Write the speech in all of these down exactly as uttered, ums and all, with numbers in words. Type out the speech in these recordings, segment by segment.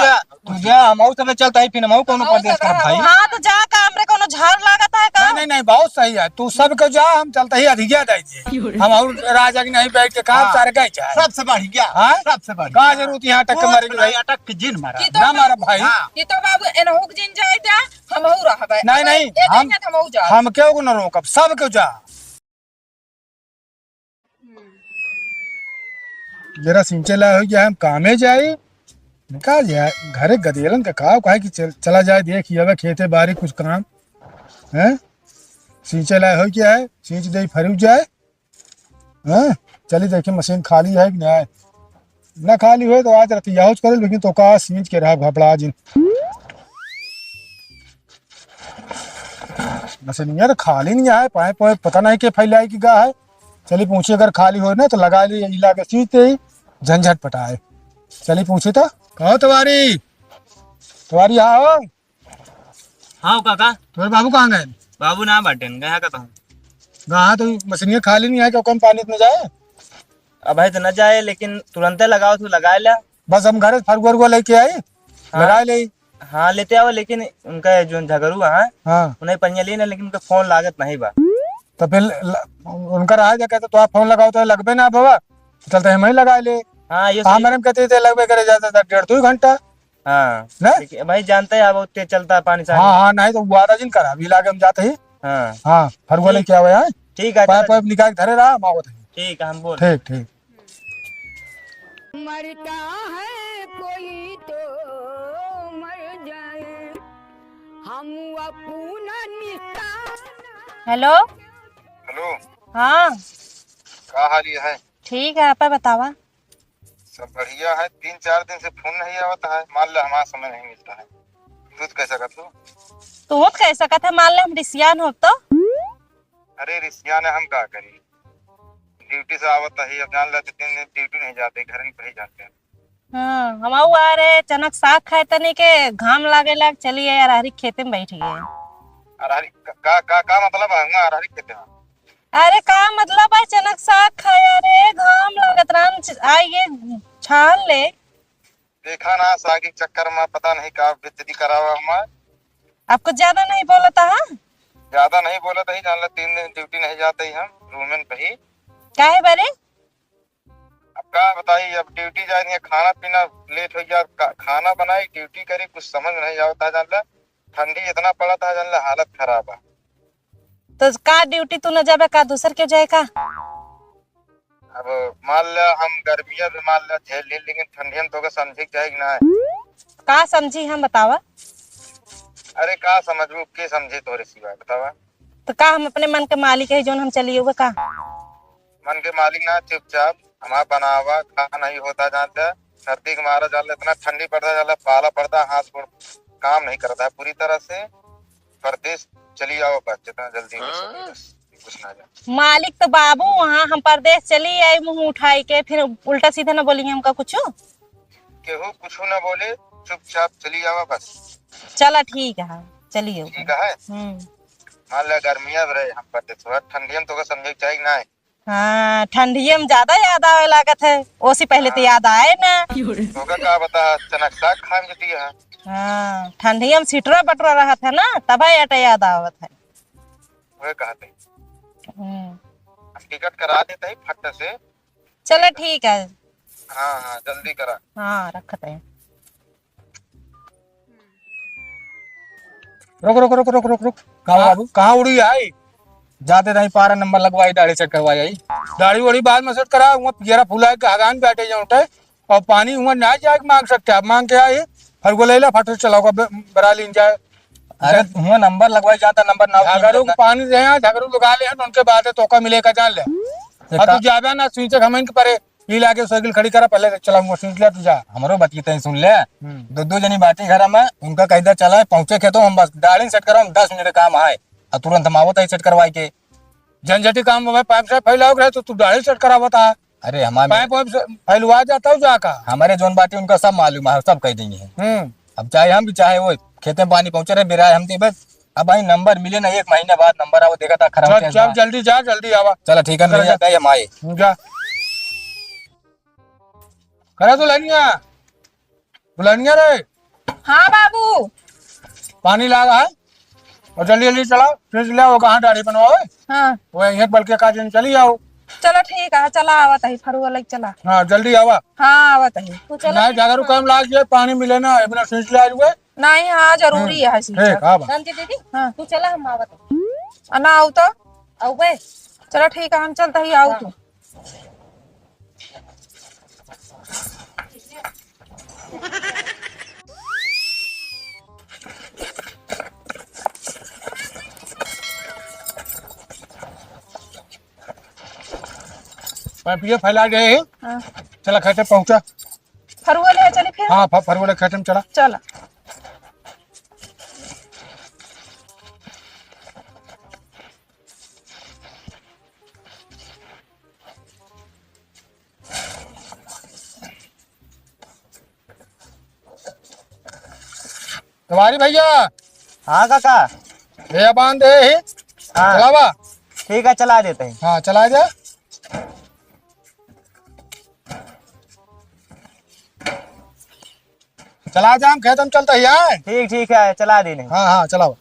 जा, तू जा, हम और सबे चलता ही, फिर हम और कोनो परदेस करब भाई। हाँ, तो जा, काम रे, कोनो झार लागत है का? नहीं, नहीं, नहीं, बहुत सही है, तू सबके जा, हम चलता ही अधिया दे दिए। हम और राजा के नहीं बैठ के काम हाँ। सारे गए जाए। सबसे बढ़िया, हाँ? सबसे बढ़िया। का जरूरत यहाँ अटक के वो मरे के भाई? अटक के जिन मारा। कि तो ना मारा भाई। हाँ। कि तो बाबू एनहु के जिन जाए जा, हमहू रहबे। नहीं, अगर नहीं, ये हम, नहीं है, तो हमहू जा। हम केहू को न रोकब, सब केहू जा। जरा सिंचे लाए हो गया, हम कामे जाई, निकाल जाए घरे गदेलन का खाओ, काहे कि चल, चला जाए, देख ही अबे खेते बारी कुछ काम, हैं? सिंचे लाए हो गया है, सींच दे फरू जाए, हैं? चली देखी मशीन खाली है कि नहीं, ना खाली होए तो आज रात यहूच करे, लेकिन तो का सींच के रहा घबड़ा जिन। मशीनिया तो खाली नहीं है, पाए पाए पता नहीं के फैलाई की गा है। चली पूछी, अगर खाली होए ना तो लगा ली, इला के सींच दे, झंझट पटाए। चली पूछी तो। कहो तिवारी, तिवारी यहाँ हो। हाँ काका। तोरे बाबू कहाँ गए? बाबू ना बाटेन, गया का तो। कहाँ तो मशीनिया खाली नहीं है, क्यों कम पानी में जाए? अब भाई तो न जाए, लेकिन तुरंते लगाओ, तू लगा ले। बस हम घर से फरुआ उरुआ लेके आई, हाँ। लगा ले। हाँ, लेते आओ, लेकिन उनका जो झगड़ू है, हाँ। उन्हें पनिया लेना, लेकिन उनका फोन लागत नहीं बा। तो फिर ल-, उनका रहा जा कहते, तो आप फोन लगाओ तो लगबे ना बाबा, तो चलते हम ही लगा ले। हाँ, ये हाँ, सही। मैडम कहते थे लगबे करे जाता था डेढ़ दो घंटा। हाँ, ना? लेकिन भाई जानते हैं, अब तेज चलता है पानी सानी। हाँ, हाँ, नहीं तो वो आधा दिन करा, अभी लागे हम जाते ही। हाँ। हाँ, फरुआ ठीक। लेके आवे, हाँ? ठीक है, पाइप चलो। वाइप निकाल के धरे रहा, हम आवत है। ठीक है, हम बोल। ठीक, ठीक। मरता है कोई तो मर जाए, हम अपना निशान। हेलो। हेलो। हाँ। का हाल ये है? ठीक है, आप बतावा। सब बढ़िया है। तीन चार दिन से फोन नहीं आवत है, मान ले हमारा समय नहीं मिलता है। तू तो कह सकत हो। तू तो कह सकत है, मान ले हम रिसियान हो तो। अरे रिसियान है, हम का करी? ड्यूटी से आवत है, अब जान ले तो तीन दिन ड्यूटी नहीं जाते, घर में ही जाते हैं। हाँ, हम आऊ आ रहे, चनक साग खाए तनी के घाम लागे लाग, चलिए यार, हरी खेते में बैठ गए। अरहरी का, का, का, का मतलब है, हुआ अरहरी खेते में? अरे का मतलब है, चनक साग खाया रे, घाम लागत राम च-, आइए छान ले। देखा ना, सागी के चक्कर में पता नहीं का बेइज्जती करावा हमार। आपको ज्यादा नहीं बोलता है? ज्यादा नहीं बोलत ही, जान ला तीन दिन ड्यूटी नहीं जाते ही हम, रूमेन पे ही। काहे बरे? अब का बताई, अब ड्यूटी जाए नहीं, खाना पीना लेट हो गया, का-, खाना बनाई, ड्यूटी करी, कुछ समझ नहीं आवता, जान ला ठंडी इतना पड़ा था, जान ला हालत खराब है। तो का ड्यूटी तू न जाबे का, दूसर के जाए का? अब मान ला हम गर्मिया भी मान ला झेल ली, लेकिन ठंडिया में तोके समझे के चाही कि ना? का समझी हम, बतावा। अरे का समझबू, के समझे तोरे सिवा, बतावा। तो का हम अपने मन के मालिक है, जोन हम चलिए हुए का? मन के मालिक ना, चुपचाप हमार बनावा खा नहीं होता, जानते हैं। सर्दी के मारा जान ले, इतना ठंडी पड़ता, जान ले पाला पड़ता, हाथ गोड़ काम नहीं करता है पूरी तरह से। परदेस चली आओ बस, जितना जल्दी हो सके बस, कुछ ना जाए। मालिक तो बाबू वहाँ, हम परदेस चली आई मुँह उठाई के, फिर उल्टा सीधा ना बोली हमका कुछ। केहू कुछ ना बोले, चुपचाप चली आवा बस। चला ठीक है, चलिए। ठीक है। हम्म। मान ले गर्मिया में रहे हम परदेस, थोड़ा ठंडिया में तोके समझे के चाही कि ना? हाँ, ठंडिये में ज्यादा याद आवे लागत है, ओसी पहिले तो हाँ। याद आए ना। तोका का बता, चनक साग खान के दिया है। हाँ, ठंडिये में सिटरा बटरा रहत है ना, तब अटे याद आवत है। वह कहते हैं। हम्म। हम टिकट करा देते हैं फट से। चलो ठीक है। हाँ, हाँ, जल्दी करा। हाँ, रखते हैं। रुक, रुक, रुक, रुक, रुक, रुक। कहाँ हाँ? बाबू, कहाँ उड़ी आई? जाते नहीं पारा नंबर लगवाई, दाढ़ी सेट करवाई आई। दाढ़ी वाढ़ी बाद में सेट करा, वहाँ पियरा फुला के हगान बैठे जाऊँ उठे, और पानी वहाँ ना जाए के मांग सकते, आप मांग के आई, फरुआ ले ला, फट से चलाओ, ब-, बरा लीन जाए। अरे, वहाँ नंबर लगवाई जाता, नंबर ना झगड़ू उठे को ना। पानी दे, यहाँ झगड़ू लगा ले, उनके बाद है, तोका मिले का जान ले। एक और तू का- जाबे ना, सुई से घमंड के परे, ई लाके साइकिल खड़ी करा, पहले चला मोटरसाइकिल ले, तू जा। हमरो बतिया तनी सुन ले। हम्म। दो, दो जनी बाटी घर में, उनका कह दे चला, पहुंचे खेतों हम बस, दाढ़ी सेट करो, हम दस मिनट काम आए, और तुरंत हम आवत है सेट करवाई के। झंझटी काम में पाइप से फैलाव रहे, तो तू दाढ़ी सेट करावत है। अरे, हमारे पाइप वाइप से फैलवा जाता हूँ जाका। हमारे जोन बाटी उनका सब मालूम है, सब कह देंगे। हम्म। अब चाहे हम भी चाहे वो खेते में पानी पहुंचे रहे, बेरा हम दे बस। अब भाई नंबर मिले ना, एक महीने बाद नंबर आओ, देखा था खराब चल, चल, जल्दी जा, जल्दी आवा। चला ठीक है, चला मिल जा। जाता है, हम आए। जा। करा तो लाइनिया। दुल्हनिया रे। हाँ बाबू। पानी लागा है, और जल्दी जल्दी चला, फ्रिज ले आओ, कहाँ दाढ़ी बनवाओ। हाँ। वो यहीं बल्कि का दिन चली आओ। चलो ठीक है, चला आवत ही, फरुआ लग चला। हाँ, जल्दी आवा। हाँ, आवत ही। तू चला नहीं, ठीक ज्यादा है। रुका हम लाग जाए, पानी मिले ना, अपना फ्रिज ले आ जाए। नहीं, हाँ, जरूरी हम्म, है, ठीक, ठीक। आवा। शांति दीदी, हाँ। तू चला, हम आवत ही। आ, ना आऊ तो? आऊ बे। चलो ठीक है, हम चलते ही, आऊ हाँ। तू। पाइपिया फैला गए हैं। हाँ। चला, खेते पहुँचा। फरुआ ले चली फिर। हाँ, फ-, फरुआ ले खेते में चला। चला। तिवारी भैया। हाँ काका। भैया बांध दे ही। हाँ। चलावा। ठीक है, चला देते हैं। हाँ, चला दे। चला जा, हम खेत में चलता ही है। ठीक, ठीक है, चला दे नहीं। हाँ, हाँ, चलाओ।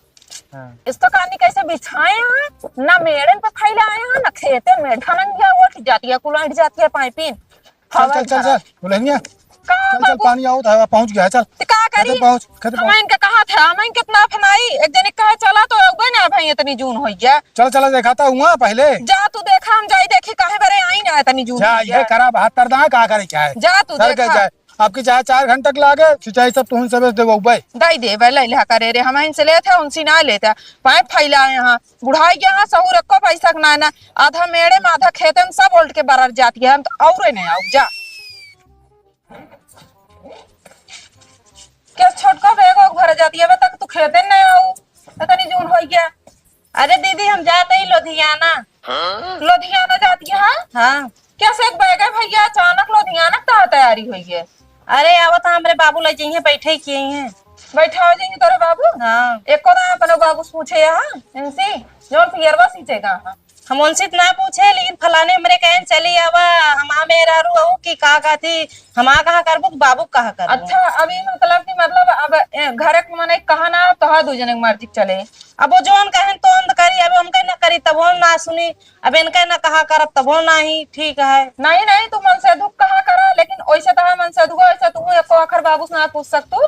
हाँ। इस तो कानी कैसे बिछाए हैं, ना मेड़न पे फैलाए हैं, ना खेते में ढनन गया, वो जाती है, कुलाइट जाती है पाइपिन। चल, हवा चल, चल, झरा। चल, दुल्हनिया। का चल, चल, बाबू? पानी आओ, तो हवा पहुँच गया है, चल। तो का करी? खेते पहुँच, खेते हम पहुँच। इनके कहा था, हम इनके इतना फनाई, एक जने कहा चला तो अउबे ना भाई, इतनी जून होई गया। चल, चला, देखा था हुआ पहले। जा तू देखा, हम जाई देखी, काहे बरे आई ना इतनी जून जा, होई ये गया। करा बहत्तर दाएं, का करे क्या है? जा तू चल के देखा। जाए। आपकी चाहे चार घंटे के लागे, सिंचाई सब तुहन सबे देबो बे। दई देबे, ले लिहा करे रे, हम इनसे लेत है, उनसे ना लेत है। पाइप फैला है यहाँ, बुढ़ाई के यहाँ सहूर एको पैसा के ना है ना, आधा मेड़े में, आधा खेते में, सब उल्ट के बरर जाती है, हम तो औरे नहीं आऊ, जा। क्या छोटका बैग वैग भर जाती है, बता तू खेते नहीं आऊ, इतनी जून हो गया। अरे दीदी, हम जाते ही लुधियाना। हाँ? लुधियाना जाती है? हाँ। कैसे एक बैग है भैया, अचानक लुधियाना का तैयारी हुई है? अरे, आवत हमरे बाबू ले जाइए, बैठे ही किए हैं। बैठा हो जाइए तोरे बाबू? हाँ। एको दाएं अपने बाबू से पूछे यहाँ, इनसे, जौन पियरवा सींचेगा, हाँ। हम उनसे त ना पूछे, लेकिन फलाने हमरे कहेन चली आवा, हम आ मेहरारू हऊ कि का कहती, हम आ कहा करबू कि बाबू कहा करबू। अच्छा, अभी मतलब कि मतलब अब, ए, घरे के मने कहा ना, तोहा दू जने के मर्जी चले। अब वो जौन कहेन तौन करी, अब हमके ना करी तबो ना सुनी, अब इनके ना कहा करब तबो नाही ठीक है। नहीं, नहीं, तू मनसेधु कहा करा, लेकिन ओइसे तोहा मनसेधु, ओइसे तू एको आखर बाबू से ना पूछ सकतू।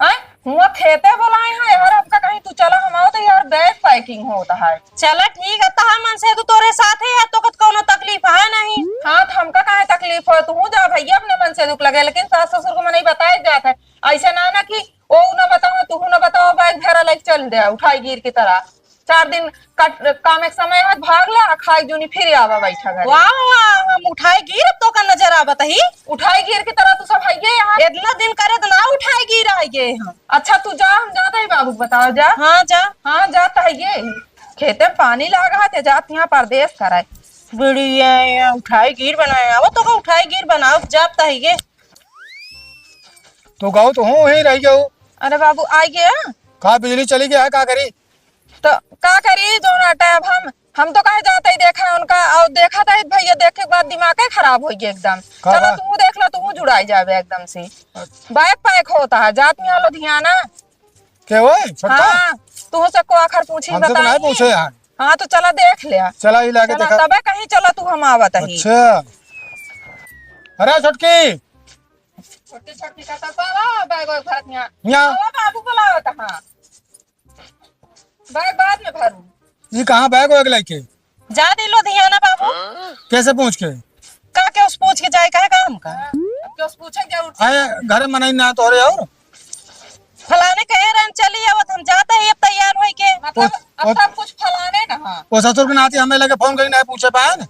आय, हुआं खेते बोलाए हैं यार, हमका कहीं तू चला, हम आओ तो यार बैग पैकिंग होता है। चला ठीक है, तहा मनसेधु तोरे साथ है यार, तो कत कौनो तकलीफ है नहीं। हाँ, तो हमका काहे तकलीफ हो, तू जा भैया अपने मनसेधु के लगे, लेकिन सास ससुर को मनई बताए जात है, ऐसे ना ना कि ओ न बताओ, तू न बताओ, बैग भरा लेके चल दे, उठाई गिर की तरह। चार दिन कट, काम एक समय है, भाग ला, खाई जूनी फिर आवा बैठा घरे। वाह, वाह, हम उठाई गिर अब तो का नजर आवत ही। उठाई गिर की तरह तू सब हइये यहाँ। इतना दिन करे तो ना उठाई गिर आइए हम। अच्छा, तू जा, हम जाते ही बाबू को बताओ, जा। हाँ, जा। हाँ, जाता है ये। खेते में पानी लागा है, ते जात यहाँ परदेस कराए। बढ़िया, यहाँ उठाई गिर बनाए। अब तो का उठाई गिर बनाओ, जाता है ये। तो गाँव तो हूँ, वहीं रह गयो। अरे बाबू, आ गया? का बिजली चली गया है, का करी? तो का करी, जौन आटा अब हम, हम तो कहे जाते ही देखा उनका, और देखा था भैया, देखे के बाद दिमाग ही खराब हो गया एकदम। का चलो बा? तू देख लो, तू जुड़ाई जावे एकदम से। अच्छा। बैग पैक होता है, जात में आलो धियाना। के वो है, छोटका? हाँ, तू से को आखर पूछी हमसे तो बताई। नहीं पूछे यार। हाँ, तो चला देख ले। चला ही लाके चला, देखा। तबे कहीं चला तू हम आवत ही। अच्छा। अरे छोटकी। छोटकी, छोटकी का तब बाबा, बैग वैग भरत यहाँ। यहाँ। बाबा, बाबू बुलावत, हाँ। बैग बाद में भरू। ये कहाँ बैग वैग लेके? जा दे लुधियाना बाबू। कैसे पूछ के? का के उस पूछ के जाए, कहे काम का? हाँ, अब के उस पूछे क्या उठ- आए, घर में नहीं ना तोरे और? फलाने कहे रहन चली आवत, हम जाते ही अब तैयार होई के। मतलब, ओ, अब ओ, सब कुछ फलाने ना, हाँ। वो ससुर के नाती हमें लगे फोन करी नहीं पूछे पाए ना?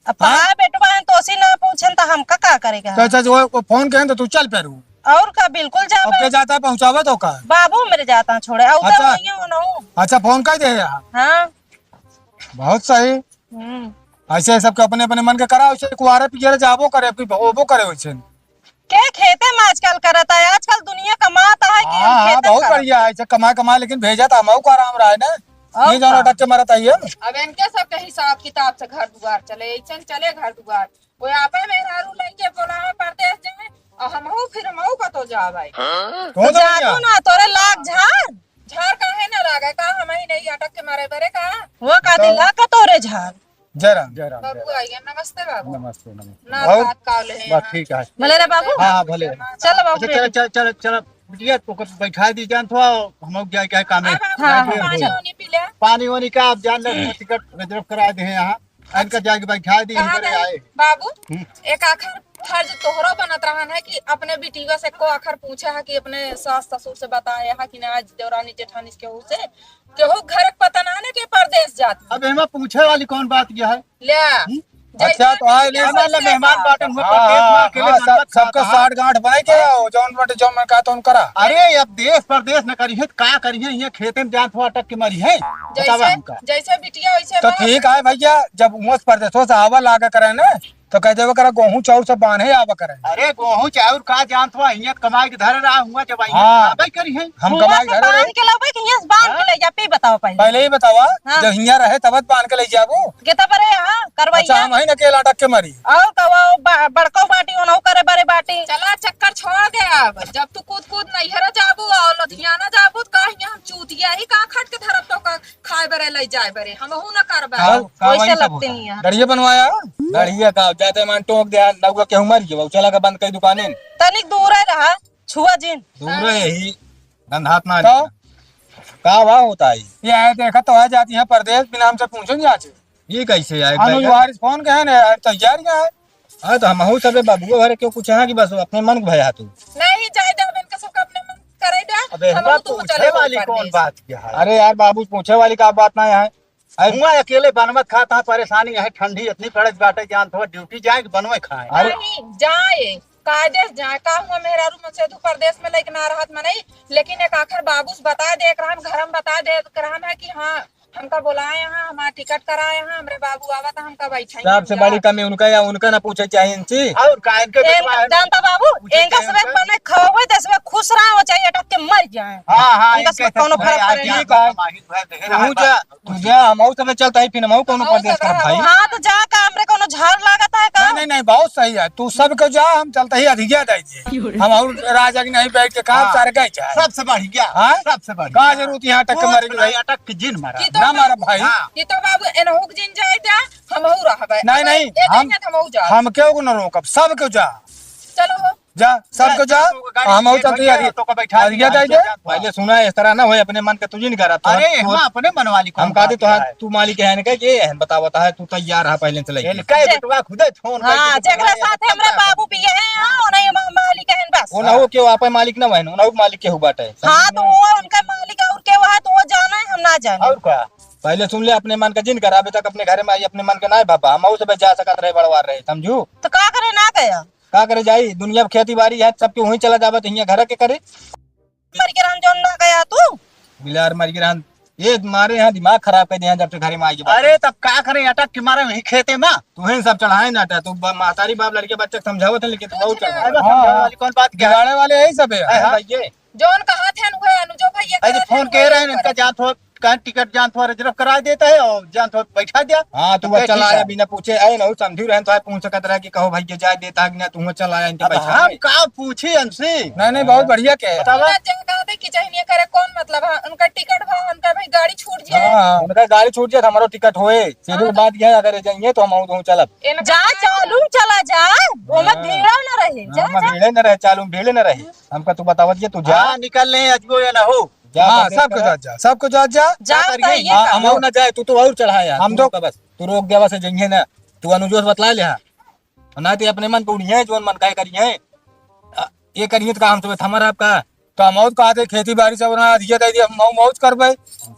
अब हाँ? पढ़ा बेटवा है तो उसी ना पूछन तो हमका का करेगा? तो अच्छा, जो वो फोन कहें तो तू चल पेरू। और का, बिल्कुल जावे। अब के जाता है पहुँचावे तो का? बाबू मेरे जाता है छोड़े, और अच्छा। तो नहीं हो ना। अच्छा, फोन कर दे यार। हाँ। बहुत सही। हम्म। ऐसे सबके अपने अपने मन के करा, वैसे कुआरे पियरे जाबो करे, अबकी होबो करे वैसे। के खेते में आजकल करत है? आजकल दुनिया कमात है कि हम हाँ, हाँ, खेते बहुत करत? बढ़िया है, ऐसे कमा कमा, लेकिन भेजा तो हमहू का आराम रहा है ना। और ये जाना का? अटक के मरत आई हम। अब इनके सबके हिसाब किताब से घर दुआर चले, ऐसे चले घर दुआर। कोई आपे मेहरारू लेके बोलावे परदेस जाए, और हमहू फिर हमहू कतो जाबै। तो तो जा जाबो ना। ना, तोरे लाग झार। झार काहे ना लागे? का हम ही नहीं अटक के मरे बरे का? वो का तो दिला का तोरे झार। जय राम। जय राम, जय बाबू राम। आइए, नमस्ते बाबू। नमस्ते, नमस्ते। ना और? बात का ले बस हैं। ठीक है। भले रे बाबू। हाँ, हाँ, भले। चलो बाबू, अच्छा, चलो, बेटी। चलो, चलो, चलो, बिटिया, ओके बैठा दी जान थो, हम लोग जाए, जाए कामे। हाँ, बाबू, हाँ, हाँ। पानी वानी पी ले। पानी वानी का आप जान ले, टिकट रिजर्व करा दे हैं यहाँ। इनका जाके बैठा दी, कहाँ इनकरे गए? आए। बाबू, हम्म। एक आखिर फर्ज तोहरो बनत रहन है कि अपने बिटिया से को आखिर पूछे है कि अपने सास ससुर से बताए है कि ना आज देवरानी जेठानी से केहू से, केहू घर के पता ना है ना कि परदेस जात है। अब एमा पूछे वाली कौन बात यह है? ले। हम्म? जैसे अच्छा, तो आए ले, हमारे ले मेहमान बाटन हुए हाँ, परदेस में हाँ, अकेले हाँ, सब, बनत सबका खात साठ गांठ बाई के, हाँ। और जौन बटे जौन मन का तौन करा। अरे, अब देश परदेस न करिहे, त का करिहे, यहाँ खेते में जात हो अटक के मरिहे। बतावा जैसे, हमका। जैसे बिटिया वैसे तो बाप। ठीक है भैया, जब उमस परदेसों से आवा लागा करे ना, तो कह देवे करा, गोहूं चाउर सब बांधे आवा करे। अरे, गोहूं चाउर का जानत हो, हियां कमाई के धरे रहा हुआ, जब हियां हाँ। खाबे करिहे। हम हुआ कमाई से घरे बांध रहे। के लावे कि हियां से बांध के हाँ। ले जा, पे बताओ पहले। पहले ही बतावा, हाँ। जब हियां रहे तब बांध के ले जाबो। के तब रे, हाँ, करवैया। अच्छा, हम ही न अकेला अटक के मरी। और कहो, बा-, बड़को बाटी, ओनहु करे बड़े बाटी। चला, चक्कर छोड़ दे अब। जब तू कूद कूद नैहरा जाबू और लुधियाना जाबू, तो का हियां हम चूतिया ही का खट के धरब तो का खाए बरे, ले जाए बरे, हमहू न करबे। का, का वैसे वही सब लगते होता है। नहीं है। गड़िया बनवाया? गड़िया का, जाते मान टोक दे, नौका केहू मर गयो, चला के बंद कई दुकानें। तनिक दूर है रहा, छुआ जिन। दूर है ही, गंधात ना का? लेना। का वहाँ होता है? ये आए देखा तो आ जाती है परदेस, बिना हमसे पूछे नहीं आचे। ये कैसे आए? अनुज भाई? वारिस फोन के है ना, यार, तैयार क्या है? हाँ, तो हमहू सबे बाबुओ घर क्यों कुछ है कि बस अपने मन के भया तू। नहीं, जाए दे, अब इनका सबका अपने मन करे दे। अबे, हम हमार तो पूछे चले वाली कौन परदेस। बात क्या है? अरे यार, बाबू, पूछे वाली का बात ना है। अरे हुआ अकेले बनवत खात हाँ, परेशानी है, ठंडी इतनी पड़त बाटे, जान थोड़ा ड्यूटी जाए कि बनवे खाए। अरे नहीं, जाए, कायदे से जाए, का हुआ मेहरारू मन से तू परदेस में लेके ना रहत मनई, लेकिन एक आखिर बाबू से बता दे, एक रहन घर में बता दे, एक रहन है कि हाँ, हमका बोलाए हैं, हमारा टिकट कराए हैं, हमरे बाबू आवत हैं, हमका बैठाई सबसे बड़ी कमी उनका या उनका ना पूछे चाहिए इनसे। और का इनके एक बेटवा है? जानता बाबू, पूछे इनका चाहिए सबे उनका। मने खवे, ते सबे खुश रहा हो, चाहे अटक के मर जाए। हाँ, हाँ, इनका इनके सबे कौनो फर्क पड़े ना। ठीक है। तू जा, तू जा, हम और सबे चलता है, फिर हम और कौनो परदेस करब भाई। हाँ, तो जा, का हमरे कौनो झार लागत है का? नहीं, नहीं, नहीं, बहुत सही है, तू सबके जा, हम चलता ही अधिका दे। हम और राजा के नहीं बैठ के काम हाँ। सारे गए जाए। सबसे बढ़िया, हाँ? सबसे बढ़िया। का जरूरत यहाँ अटक के मरे के भाई? अटक के जिन मारा। ये तो ना मारा बाबू, भाई। हाँ। ये तो बाबू एनहुक जिन जाए जा, हम हऊ रहबे। नहीं, नहीं, ये हम, नहीं है, हम हऊ जा। हम क्यों को न रोकब, सब क्यों जा। चलो हो। जा, सब क्यों जा। हम हऊ चलते यार। तो को बैठा अधिका दिया, दे दे। पहले सुना, इस तरह ना होए, अपने मन के तू जिन करा। अरे, हम अपने मन वाली हम कौन कहते बात तो हाँ, है? तू मालिक है इनके, ये है, बतावता है, तू तैयार है पहले से लेके। इनका जे- बेटवा खुदे फोन हाँ, करके जेकरा बताया, साथे हमरा बाबू बियाहे हैं, हाँ, उन्हें मा-, मालिक हैं बस। उन्हें वो क्यों आपे मालिक ना बहन, उन्हें वो मालिक केहू बाटे। हाँ, तो वो उनका मालिक और केहू है, तो वो जाने, हम ना जाने। और का? पहले सुन ले, अपने मन का जिन कर, अबे तक अपने घरे में आई, अपने मन का ना है बाबा, हम और सब जा सकत रहे, बड़वार रहे, समझू? तो का करे ना गया? का करे जाई, दुनिया में खेती बाड़ी है, सबके वहीं चला जावे, तो हियां घर के करे। मर के रहन जौन ना गया तू। बिलार मर के रहन। ये मारे यहाँ दिमाग खराब कर दिया जब से घरे में आई के बाद। अरे तब का करें, अटक के मारे वही खेते में। तुम्हें सब चढ़ाए ना था, तू ब-, महतारी बाप लड़के बच्चे के समझावत है, लेकिन तू तू और चढ़ा। अरे हाँ। समझावे वाली कौन बात क्या है? बिगाड़े वाले यही सब है। हाँ, हाँ। भाई ये। जौन कहा थे उहे अनुजो भैया अरे कहा थे फोन उहे कह रहे हैं, करे। इनका जान थोड़ा कहीं टिकट जान थोड़ा रिजर्व करा देता है और जान थोड़ा बैठा दिया। हाँ, तू तो वो चला आया बिना पूछे, आए ना, समझी रहन तो आए पूछ सकत रहे कि कहो भैया जाए देता है कि ना, तू वो चला आया इनके अब बैठा हम दे। का पूछी इनसे? नहीं, नहीं, बहुत बढ़िया के है। बतावा। इतना जगह दे कि चाहिए करे, कौन मतलब है? उनका टिकट भा, उनका भाई गाड़ी छूट जाए। हाँ, उनका गाड़ी छूट जाए तो हमारो टिकट होए। सीधी हाँ, तो बात यह है, अगर जाइए तो हम और चलब। इनका जा, चालू चला जा, वो मत हाँ। भीड़ा ना रहे। हाँ, जा, हम जा। भीड़े न रहे, चालू भीड़े न रहे। हमका तू बतावत ये, तू जा। हाँ, निकल ले, अजबो ये ना हो। जा, हाँ, बस सबको करा। जा, जा, सबको जा, जा। जा, का करिए? तो ये हाँ, का? हम और ना जाए, तू तो और चढ़ा यार, हम तू तो रोक बस, तू रोक देवा से जइहे ना, तू अनुजो से बतला ले, हाँ। ना तो अपने मन पे उड़िए, जोन मन काहे करिए। अ, ये करिए तो का हम तुम्हें थमर आपका? तो हम और कहा थे, खेती बाड़ी से बना दिया, दे दिया, हम मऊ मौज करबे।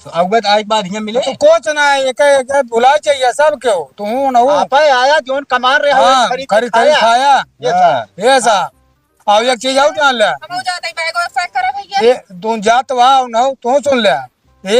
तो अब बस आज के बाद हियां मिले। तो कुछ ना है, एक, एक भुला चाहिए सब क्यों? तू हूं ना हूं। आप आया, जोन कमा रहे हो, हाँ, खरीद खरीद, खरीद खाया। खाया। ये सा। हाँ। ये सा। और एक चीज और जान ले। हम हो जाते हैं, बैग वैग पैक करो भैया। ये तू जात वहाँ ना हो, तू सुन ले।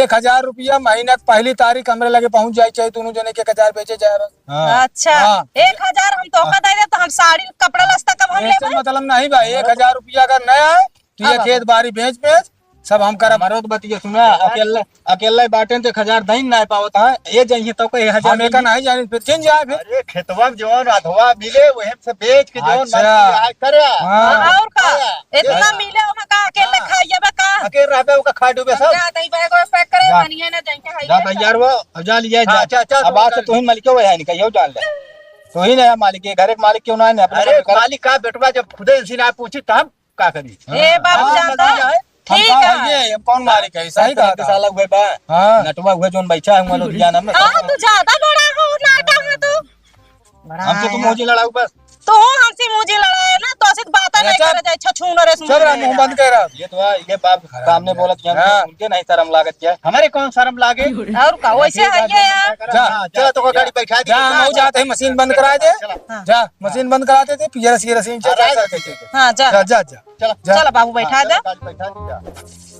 एक हजार रुपया महीना के पहली तारीख हमरे लगे पहुंच जाए, चाहे दोनों जने के एक हजार बेचे जाए बस। हाँ। अच्छा, हाँ। एक हजार हम तोहका दे दे, तो हम साड़ी, कपड़ा, लत्ता कब हम ऐसे लेबे? मतलब नहीं भाई, एक हजार रुपया अगर नहीं आए, तो ये अब खेत बाड़ी बेच बेच सब हम करब। हमारो तो बतिया सुना, अकेले, अकेले बाटेन तो एक हजार दइन ना पावत है। ये जाइए तो कहे हजार हम एका नहीं जानी, फिर किन जाए फिर? अरे, खेतवा में जौन अधवा मिले, वही से बेच के जौन अच्छा। मर्जी आए करे। हाँ। हाँ, और का? हाँ। इतना मिले, ओमा का अकेले हाँ। खाइए बा का? अकेले रहबे, ओका खा डूबे सब। जा, दही बा, एगो पैक करे, जा। पानी है ना, जाइए, हाय जा, जा। तैयार हो, अब जा लिया हाँ, जा। चल, चल, अब आज से चल। तू ही मालिक हो, है नहीं, कहियो जान ले। तू ही नया मालिक है, घर एक मालिक क्यों ना है, अपने अरे, घर मालिक का बेटवा जब खुदे इनसे ना पूछी, तो हम का करी? ए बाबू हाँ, जानता? मजा आए। हम ठीक कहाँ है। हैं? हम कौन मालिक है? सही कहा था। साला हुए बा। हाँ। नटवा हुए जोन बैठा है, हुआ लुधियाना में। हाँ, तू ज्यादा बड़ा हो, नाटा है तू। बड़ा हमसे तुम है। मुझे लड़ाऊ बस। तू हमसे मुझे लड़ाए ना, तो ऐसे बात नहीं अच्छा। करे जाए, अच्छा छू न रे, सुन चल रहा, रे। मुंह बंद कर रहा। ये तो है, ये बाप सामने बोलत क्या हाँ। सुन के नहीं शर्म लागत क्या? हमारे कौन शर्म लागे? और का, वैसे है ये यार। जा, हाँ, चला तो गाड़ी बैठा दी। जा, हम हो जाते हैं, मशीन बंद करा दे। चला। हाँ। जा, मशीन बंद करा दे, पियर सी रसीन चल, हाँ, चल, चल, चल। हाँ, जा। जा, जा, जा। चला। जा। चला बाबू, बैठा हाँ, दे। चला, गाड़ी बैठा दी, जा।